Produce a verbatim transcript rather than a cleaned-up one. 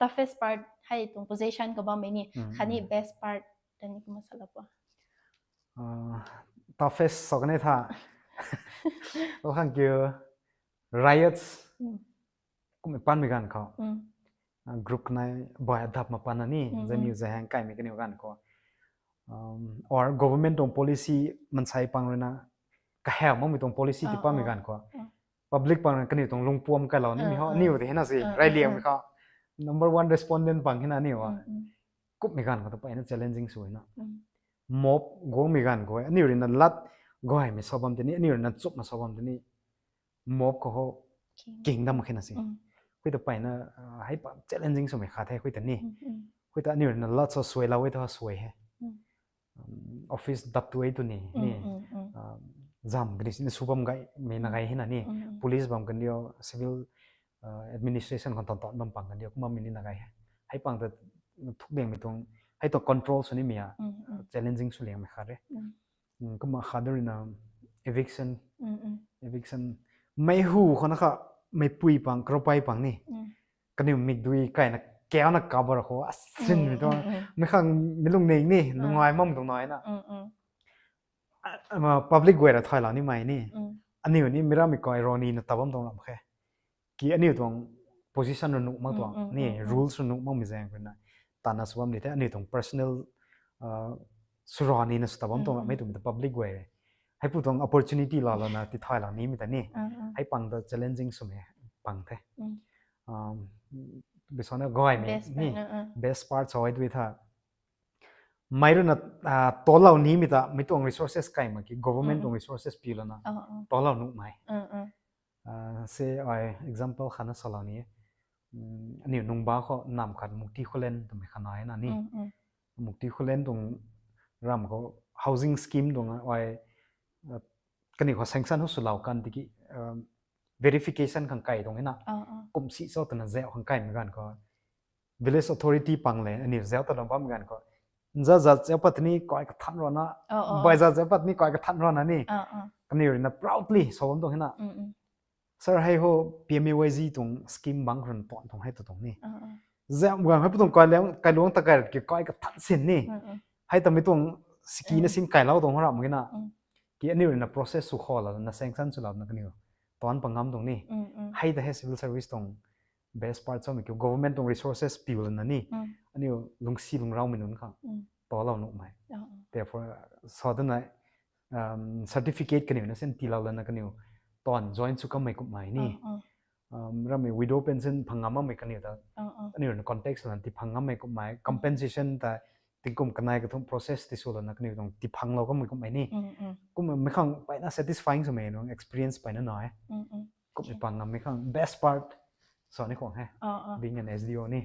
Toughest part hei tuang position khou bammei ni, khatni best part tei ni kumna salou pw. Toughest sa kani tha. Khang kiu riots kummei panmei ganv khou, group kanei bai adap ma panna ni, zaniw zahang kaimei kaniw ganv khou, or government tuang policy mansei pang ruina kahaw makmei tuang policy ti panmei ganv khou, public pang ruina kaniw tuang lungpuam kailou nimei ho aniw tei hena si reyliangmei khou number one respondent pang hena aniw a. Kummei ganv khou ta mpeyna challenging sw na, mob guangmei ganv khou aniw ruina lat gaymei sa bam tei ni, aniw ruina chupna sa bam tei ni, mob khou ho kingdom khe na si. Khou ta mpeyna hei pa challenging swmei khat the khou ta ni. Khou ta aniw ruina lat sa suailou e ta suai he. Office dap tu e tu ni ni, zam kani sina sw bam gaymei na gay hena ni, police bam kan dio, civil administration khang tan tan bam pang kan dio kumna mei ni na gay he. Hei pang ta thukliangmei tuang, hei tuang control sw nimei a challenging sw liangmei khat re. Kumna khat ruina eviction, eviction, mei hu khou na kha, meipui pang, karopei pang ni, kaniw mikdui kaina kauna cover khou asinmei tuang, mei khang mi lungning ni nungai makmei tuang naina, public guay ra thaylou nimei ni, aniw ni mi rammei kai ronina ta bam tuang lam khe. Ki aniw tuang position ra nuh mak tuang ni, rules ra nuh makmei zaeng ruina tanna sw bam di the, aniw tuang personal swra nina sw ta bam tuang lam mei twmei ta public guay re. Heipu tuang opportunity lalouna tithaylou nimei ta ni, hei pang ta challenging swmei pang the. Bisana gaymei ni, best part sa e tu tha, mei ruina tolou nimei ta mei tuang resources kai mak ki government tuang resources pilouna tolou nuhmei. Se ai example khatna salou ni, aniw nungba khou nam khat Mukti Khullen twmei khat nai na ni, Mukti Khullen tuang ram khou housing scheme tuang ai kaniw khou sanction ho swlou kan tiki verification khang kai tuang na, kum si cho twna zauh khang kaimei ganv khou, village authority pang le aniw zauh ta lam bammei ganv khou, nza zat zauh pat ni kai kathan rana, bai zat zauh pat ni kai kathan rana ni, kaniw ruina proudly sa bam tuang na, sir hei ho PMAY-G tuang scheme bang khou run tuan tuang hei tu tuang ni, zauh ganv hei pu tuang kailuangc ta kai ki kai kathan sin ni, hei ta mei tuang sikina sim kailou tuang ho ram kina, ki aniw ruina process sw khou lana sanction swlouna kaniw tuan pang ngam tuang ni, hei ta hei civil service tuang best part samei kiu government tuang resources pilouna ni, aniw lungsi lungraumei nunc khang tolou nuhmei. Therefore sa tana certificate kaniw na sin tiilou lana kaniw tuan join sw kammei kummei ni, rammei widow pension phang ngam makmei kaniw ta, aniw ruina contact swlana tiphang ngammei kummei, compensation ta tingkum kanei kathumh process tiswlouna kaniw tuang tiphanglou kammei kummei ni, kummei khang mpeyna satisfying swmei nung experience mpeyna nai. Kummei pang ngammei khang best part sa ni khwang he, being an SDO ni.